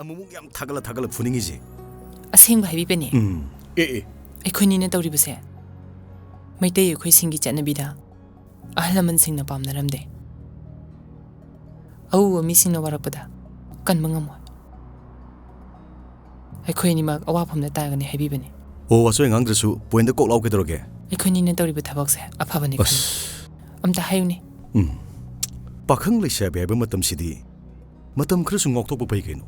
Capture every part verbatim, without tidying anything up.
ꯑꯃꯨꯛꯃꯨꯛ ꯌꯥꯝ ꯊꯥꯒꯠꯂ ꯊꯥꯒꯠꯂ ꯐꯨꯅꯤꯡꯉꯤꯁꯦ꯫ ꯑꯁꯦꯡꯕ ꯍꯥꯏꯕꯤꯕꯅꯦ꯫ ꯎꯝ꯫ ꯑꯦ, ꯑꯦ꯫ ꯑꯩꯈꯣꯏꯅꯤꯅ ꯇꯧꯔꯤꯕꯁꯦ ꯃꯩꯇꯩ ꯑꯩꯈꯣꯏꯁꯤꯡꯒꯤ ꯆꯠꯅꯕꯤꯗ ꯑꯍꯜ ꯂꯃꯟꯁꯤꯡꯅ ꯄꯥꯝꯅꯔꯝꯗꯦ꯫ ꯑꯎꯕ ꯃꯤꯁꯤꯡꯅ ꯋꯥꯔꯛꯄꯗ ꯀꯟꯕ ꯉꯝꯃꯣꯏ꯫ ꯑꯩꯈꯣꯏ ꯑꯅꯤꯃꯛ ꯑꯋꯥꯐꯝꯗ ꯇꯥꯒꯅꯤ ꯍꯥꯏꯕꯤꯕꯅꯤ꯫ ꯑꯣ, ꯑꯆꯣꯏ ꯑꯉꯥꯡꯗ꯭ꯔꯁꯨ ꯄꯣꯏꯟꯗ ꯀꯣꯛ ꯂꯥꯎ ꯀꯩꯗꯧꯔꯒꯦ? ꯑꯩꯈꯣꯏꯅꯤꯅ ꯇꯧꯔꯤꯕ ꯊꯕꯛꯁꯦ ꯑꯐꯕꯅꯤ ꯈꯜꯂꯤ꯫ ꯑꯁ꯫ ꯑꯝꯇ ꯍꯥꯏꯌꯨꯅꯦ꯫ ꯎꯝ꯫ ꯄꯥꯈꯪ ꯂꯩꯁꯥꯕꯤ ꯍꯥꯏꯕ ꯃꯇꯝꯁꯤꯗꯤ ꯃꯇꯝ ꯈꯔꯁꯨ ꯉꯥꯎꯊꯣꯛꯄ ꯐꯩ ꯀꯩꯅꯣ꯫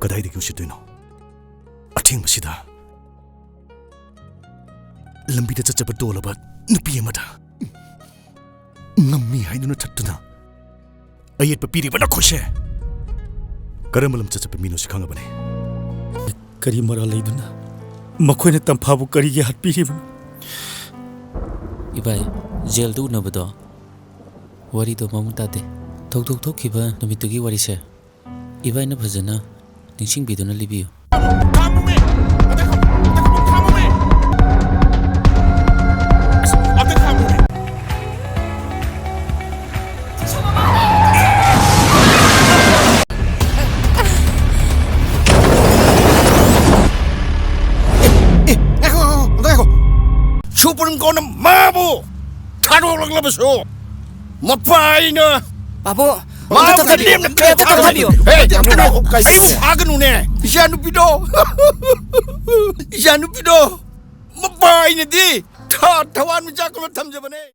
ꯀꯗꯥꯏꯗꯒꯤ ꯎꯁꯤꯠꯇꯣꯏꯅꯣ? ꯑꯊꯦꯡꯕꯁꯤꯗ ꯂꯝꯕꯤꯗ ꯆꯠꯆꯕ ꯇꯣꯜꯂꯕ ꯅꯨꯄꯤ ꯑꯃꯗ ꯉꯝꯃꯤ ꯍꯥꯏꯗꯨꯅ ꯊꯠꯇꯨꯅ ꯑꯌꯦꯠꯄ ꯄꯤꯔꯤꯕ ꯅꯈꯣꯏꯁꯦ ꯀꯔꯝꯕ ꯂꯝꯆꯠ ꯆꯠꯄ ꯃꯤꯅꯣ ꯁꯤ ꯈꯪꯉꯕꯅꯦ꯫ ꯀꯔꯤ ꯃꯔꯥꯜ ꯂꯩꯗꯨꯅ ꯃꯈꯣꯏꯅ ꯇꯝꯐꯥꯕꯨ ꯀꯔꯤꯒꯤ ꯍꯥꯠꯄꯤꯔꯤꯕꯅꯣ? ꯏꯕꯥꯏ, ꯖꯦꯜꯗ ꯎꯅꯕꯗꯣ, ꯋꯥꯔꯤꯗꯣ ꯃꯃꯨꯠ ꯇꯥꯗꯦ꯫ ꯊꯧꯗꯣꯛ ꯊꯣꯛꯈꯤꯕ ꯅꯨꯃꯤꯠꯇꯨꯒꯤ ꯋꯥꯔꯤꯁꯦ ꯏꯕꯥꯏꯅ ꯐꯖꯅ ꯅꯤꯡꯁꯤꯡꯕꯤꯗꯨꯅ ꯂꯤꯕꯤꯌꯨ꯫ ꯈꯥꯝꯃꯨꯃꯤ! ꯑꯝꯇ ꯈꯥꯝꯃꯨ-, ꯑꯝꯇ ꯈꯥꯝꯃꯨ-, ꯈꯥꯝꯃꯨꯃꯤ! ꯑꯁ, ꯑꯝꯇ ꯈꯥꯝꯃꯨꯃꯤ! ꯑꯦ, ꯑꯦ, ꯉꯥꯏꯈꯣ, ꯉꯥꯏꯈꯣ, ꯑꯝꯇ ꯉꯥꯏꯈꯣ꯫ ꯁꯨꯄ꯭ꯔꯤꯝ ꯀꯣꯔꯠꯅ ꯃꯥꯕꯨ ꯊꯥꯗꯣꯛꯂꯛꯂꯕꯁꯨ ꯃꯄꯥ ꯑꯩꯅ ꯄꯥꯕꯨꯡ, ꯃꯥꯕꯨ ꯑꯝꯇ ꯊꯥꯕꯤꯌꯨ, ꯂꯦꯝꯅ ꯑꯝꯇ ꯊꯥꯗꯣꯛꯂꯛꯂꯕꯅꯤ꯫ ꯊꯥꯕꯤꯌꯨ꯫ ꯍꯦ, ꯑꯝꯇ ꯉꯥꯏꯈꯣ, ꯀꯩꯅꯣ? ꯐꯥꯒꯅꯨꯅꯦ꯫ ꯏꯆꯥꯅꯨꯄꯤꯗꯣ, ꯏꯆꯥꯅꯨꯄꯤꯗꯣ ꯃꯄꯥ ꯑꯩꯅꯗꯤ ꯊꯥ-, ꯊꯋꯥꯟꯃꯤꯆꯥꯛ ꯀꯨꯝꯅ ꯊꯝꯖꯕꯅꯦ꯫